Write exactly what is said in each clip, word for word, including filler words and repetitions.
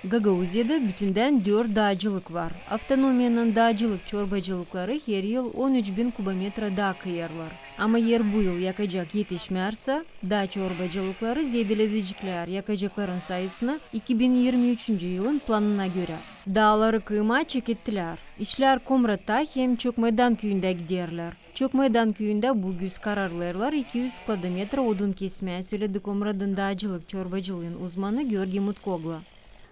Gagauziyada bütündän dört daacılık var. Avtonomiyanın daacılık çorbacılıkları her yıl on üç bin kubometra daa kıyêrlar. Ama eer bu yıl yakacak etişmärsä, daa çorbacılıkları zeedeledeceklär yakacakların sayısını iki bin irmi üçüncü yılın planına görä. Daaları kıymaa çekettilär. İşlär Komratta hem Çökmeydan küüyündä giderlär. Çökmeydan küüyündä büün kararlêêrlar iki üz kvadrametra odun kesmää, söledi Komradın daacılık çorbacılıın uzmanı Georgiy Mutkogla.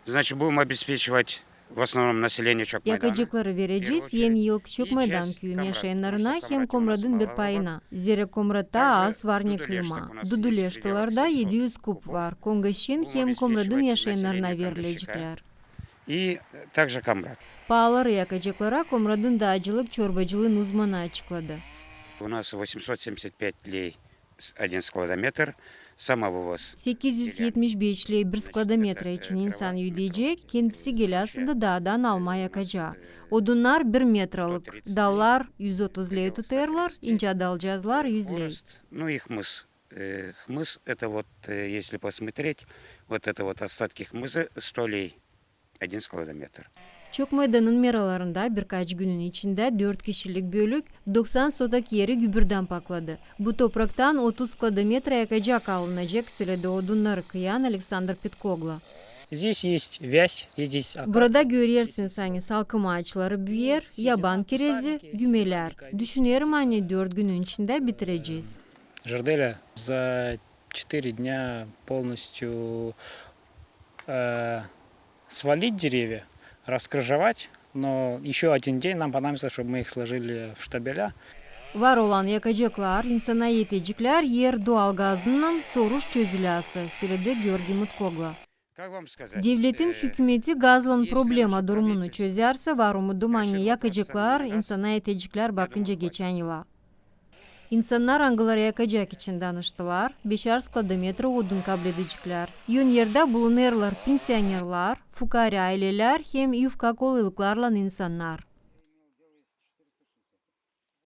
Значит, будем обеспечивать в основном население Чокмайдана. Yakacıkları verecez en ilk Çökmeydan küüyün yaşayannarına hem Komradın bir payına. Zerä Komratta az var ne kıymaa. Duduleştalarda edi üz kub var. Kongaşin hem Komradın yaşayannarına verileceklär. И также Камрад. Paaları yakacıklara Komradın daacılık çorbacılıın uzmanı açıkladı. У нас восемьсот семьдесят пять лей с-, один складометр, самовывоз. Sekiz üz etmiş beş ley bir skladometra için insan ödeyecek, kendisi geläsä dä daadan almaa yakacaa. Odunnar bir metralık, dallar üz otuz ley tutêrlar, incä dalcazlar üz ley. Ну и хмыз. Э, хмыз, это вот, э, если посмотреть, вот это вот остатки хмыза, сто лей, один складометр. Çökmeydanın meralarında birkaç günün içindä dört kişilik bölük doksan sotak eri gübürdän pakladı. Bu topraktan otuz skladometra yakacık alınacek, söledi odunnarı kıyan Aleksandr Pitkogla. Здесь есть вязь, и здесь, оказывается, burada görersiniz, ani salkım aaçları büüyer, yaban kirezi, gümelär. Düşünerim, ani dört günün içindä bitirecez. Жирделя за четыре дня полностью, э, свалить деревья, раскрыжевать, но ещё один день нам понадобится, чтобы мы их сложили в штабеля. Var olan yakacıklar, insana eteceklär er dual gazınnan soruş çözüläsä, söledi Georgiy Mutkogla. Devletin hükümeti gazlan problema durumunu çözersä, var umudum, ani yakacıklar, insana eteceklär bakınca geçän yıla. İnsannar, angıları yakacık için danıştılar, beşär skladometra odun kabledeceklär. Ön erdä bulunêrlar pensionerlar, fukaarä aylelär hem yufka kolaylıklarlan insannar.